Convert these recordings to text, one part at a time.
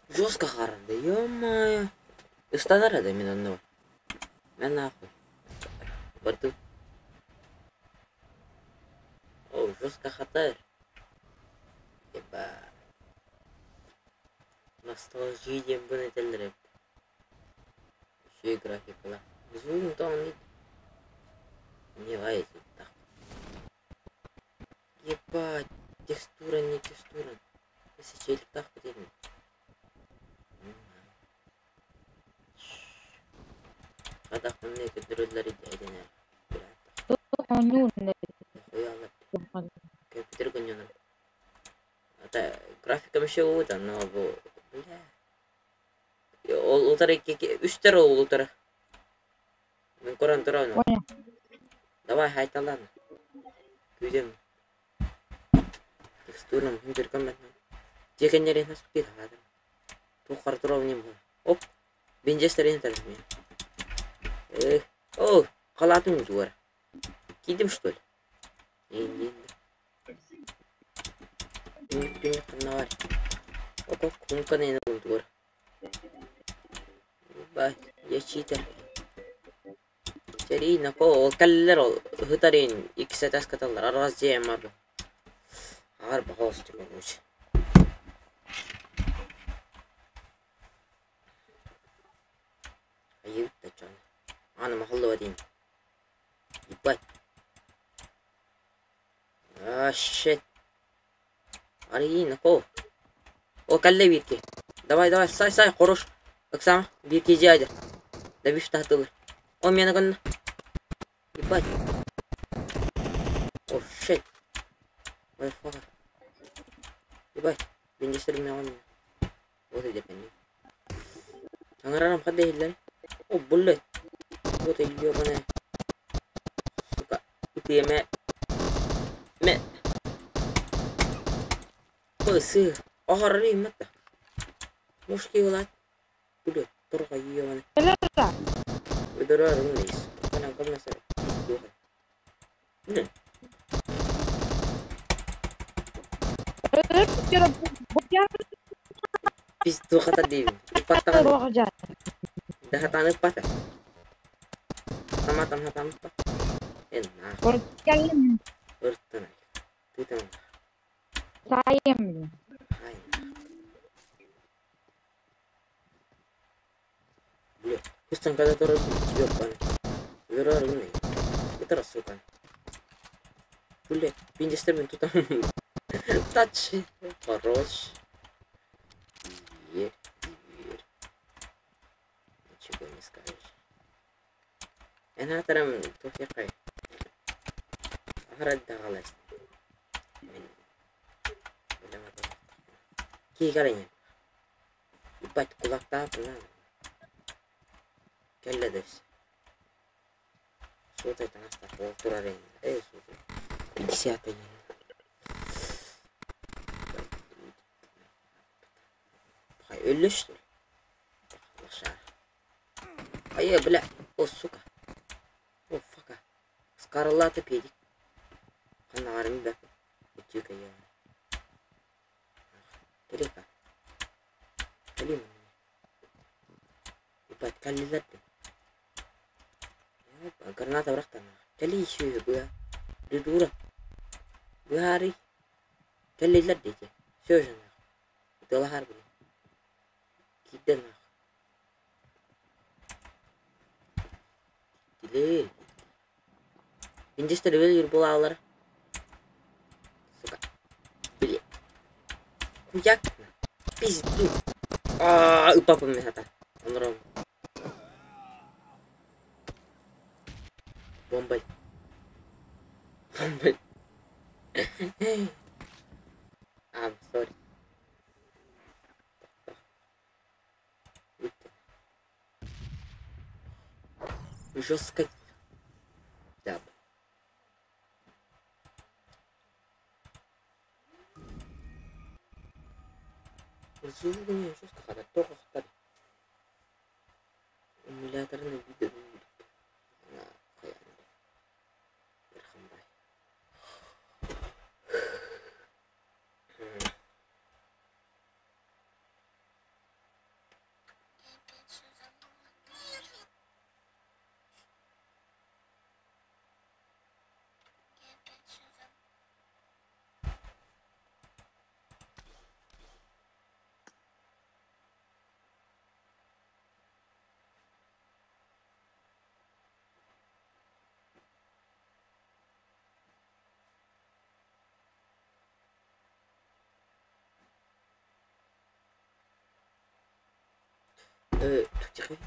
Жестко харанда, ё-моё. Ыстанар да мин онно. Мен нахуй. Бардым. О, жестко хатар. Ебать. Ностальгия диэн бу этэллэр эбит. Үчүгэй графикалаах. Звугун тоҕо не так. Ебать, текстура не текстура. Сечеликтаах битин. Хадахпын көтөрөллөр идэнэ. Компьютер гонньонор. Это графика вообще вот но бу бля. Ол утары үстэр ол утары. Мин көрөн турабын. Давай хайталан. Күүтүм. Текстурам хүндүркөм Дьиэ кэннэрин хаспыт хаатым. Туох турабын Оп. Бинжестерин тарым. Эх. О, халатым дуар. Кидим что ли? Не, не. Ханна бар. Око кунка не дуар. Бай, я читер. Сэрии ол кэллэр ол ыһытарин иккис этааска таллар арҕас дьиэ марбы Аар баҕалас короче. Айыыт да дьон. Аана махаллыба диин. Ебать. А, shit. Арыйын, о. О, кэллэ биирки. Давай, давай, сай, сай, хорош. Ыксаама, биир киһи дьиэ Добив таһтылар. О, мена гынна. Ебать. О, shit. Ой, fuck. Ебать. Винчестер меҕон. Вот иди пенни. Саҥарарым хат иһиллэр. О, блядь. Вот ёбаная. Сука. Ытыэмэ. Мэ. Ысы. Оһоррыймат да. Мушки улаат. Блядь, торга ёбаная. Өдөрөр умнейс. Канан кымнасар. Не. Пизду хата диибин. Ыппаттаҕын. Дахатааны ыппата. Хаматам хатам ыппат. Эн нахуй. Ыртан Тыытан. Ай. Бля, пусть когда турар ёбаный. Өлөрөр умный. Это сука. Бля, винчестер тут Тач. Хорош. Дверь, дверь. Ничего не скажешь. Эн туохьякай. Ахара даҕалас. Киикарыня. Ебать, кулактаах надо. Кэллэ дэс. Суотай таҥастаах ол турар ин. Эй, суотай. 50 Хай өллө что ли? Лошара. Ай, бля. О, сука. О, фака. Скарлата педик. Ханаарым бә. Өтүкә я. Кэлика. Кэлим. Ебать, кэллилэр Граната бырахтан. Кэли еще быа. Дура. Быһаарый. Кэллилэр дети. Все же нахуй. Ытыалаһар били. Киирдэ нахуй. Киирдилэр. Винчестер өлөр буолаалар. Сука. Били. Хуяк. Пизду. Аа, ыппаппын мин хата. Онором. Бомбай. Бомбай. I'm sorry. Жестко. Да. Звугу жестко хата, тоҕо хатар. Эмуляторный видео Верхамбай. Тихо.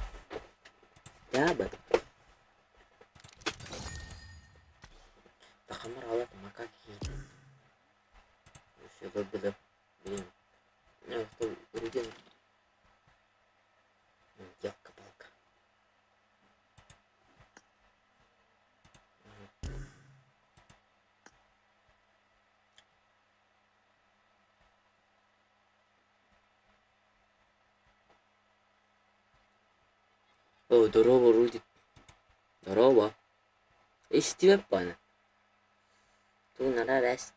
Да, Тахамар макаки. Все блин. Рудин. Елка-палка. О, здорово, Рудик. Здорово. Истибэп баны. Туунара бэс.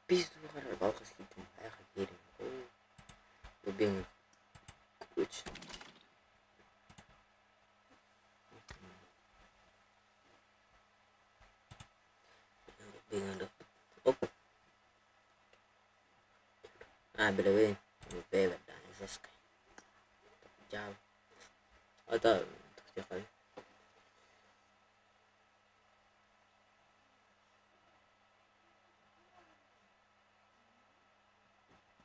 Пизду балкас киттим. Аяққа керім. Убең. Короче. Оп. А, блин, бэбэ, да, жестко. Жав. Это тихо.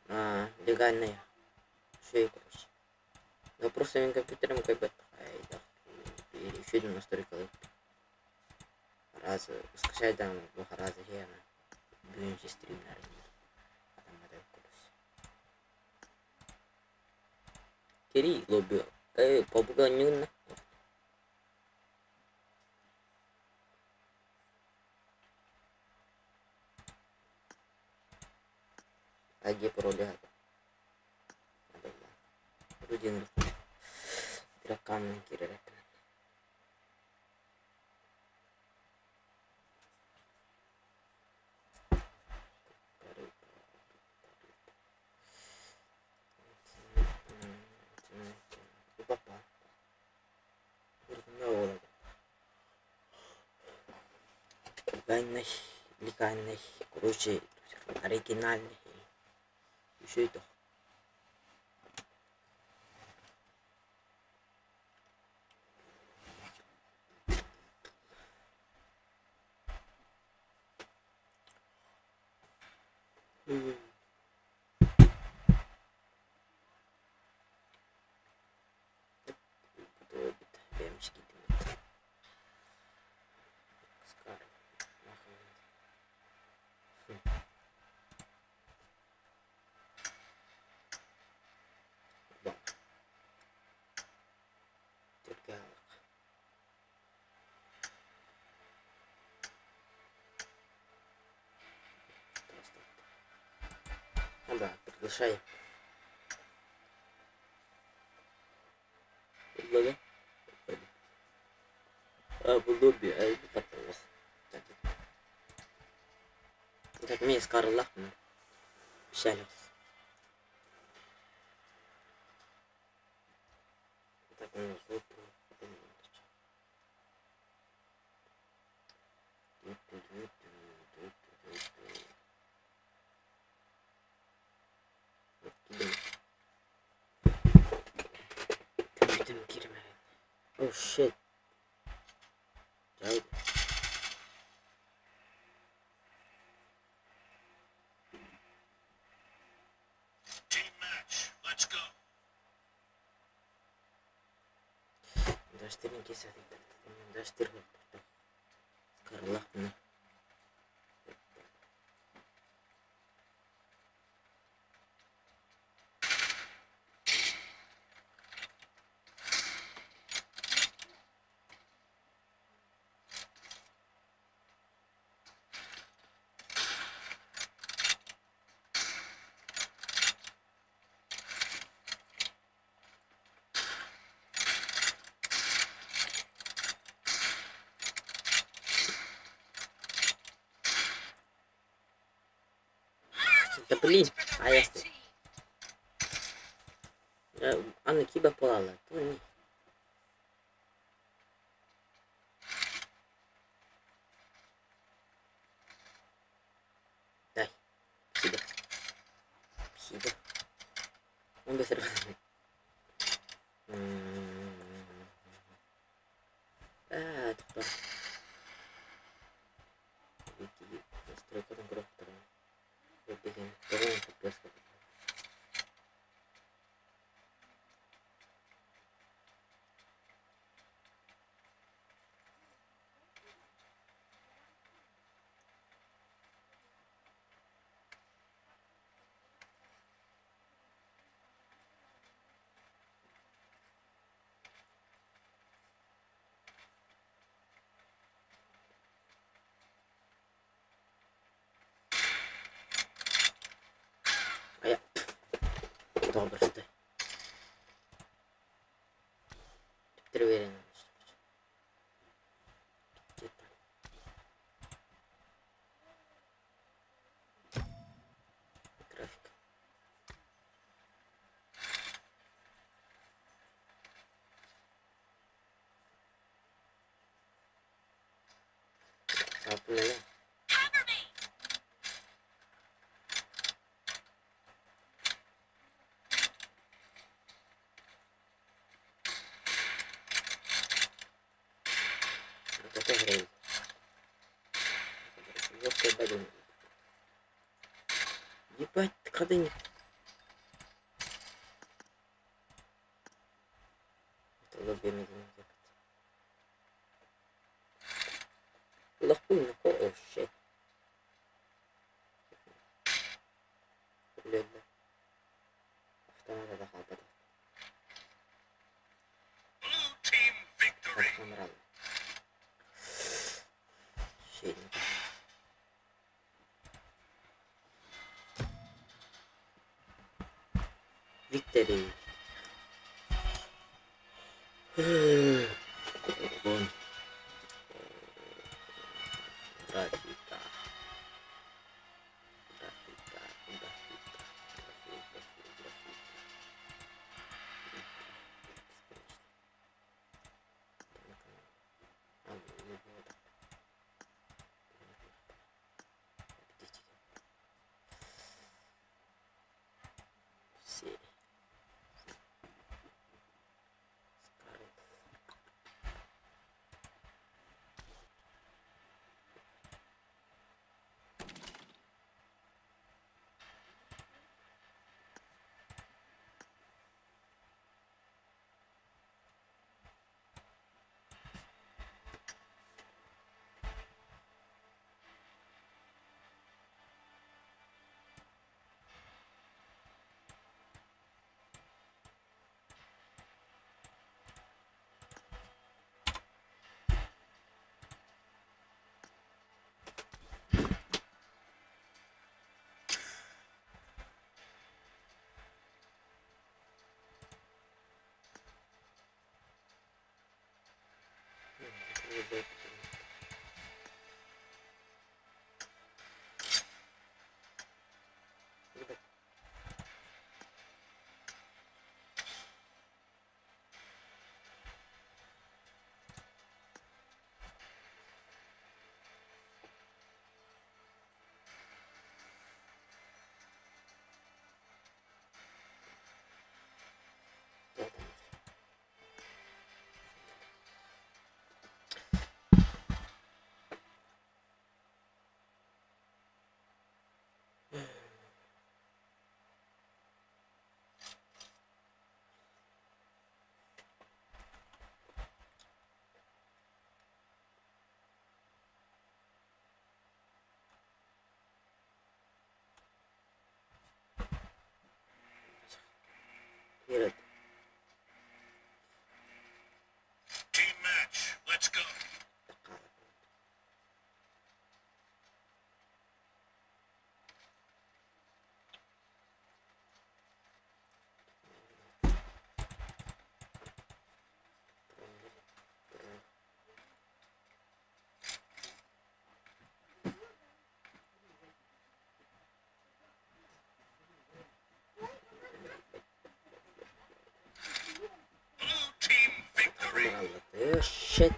А, легальная. Все, короче. Ну просто мен компьютером как бы еще один настройка раз скачать там раза хена бүгүн стримнер Кири лобби. Эй, попугай нюнна. А где пароли? Рудин. Дракан киререк. Легальный, легальный, короче, оригинальный. Еще это. Ну да, приглашай. Предлагай. А, бұл лобби, Так, мен скарлах. Пишали. Так, у нас Oh shit. Right. Team match. Let's go. Даштерин кеседі. Даштер Скарлах. Да блин, а я Анна киба полала. То не. Дай. Сюда. Сюда. Он быстро. А, тоқта. Настройкадан көріп. Тоҕо бырыстай. Түптэрэ биэрэн Графика. Ебать, когда не... Oh shit. Blue team victory. Shit. Victory. Графика. Графика. Графика. График, график, график. Все. Вперед. Team match. Let's go. Blue team victory. Shit.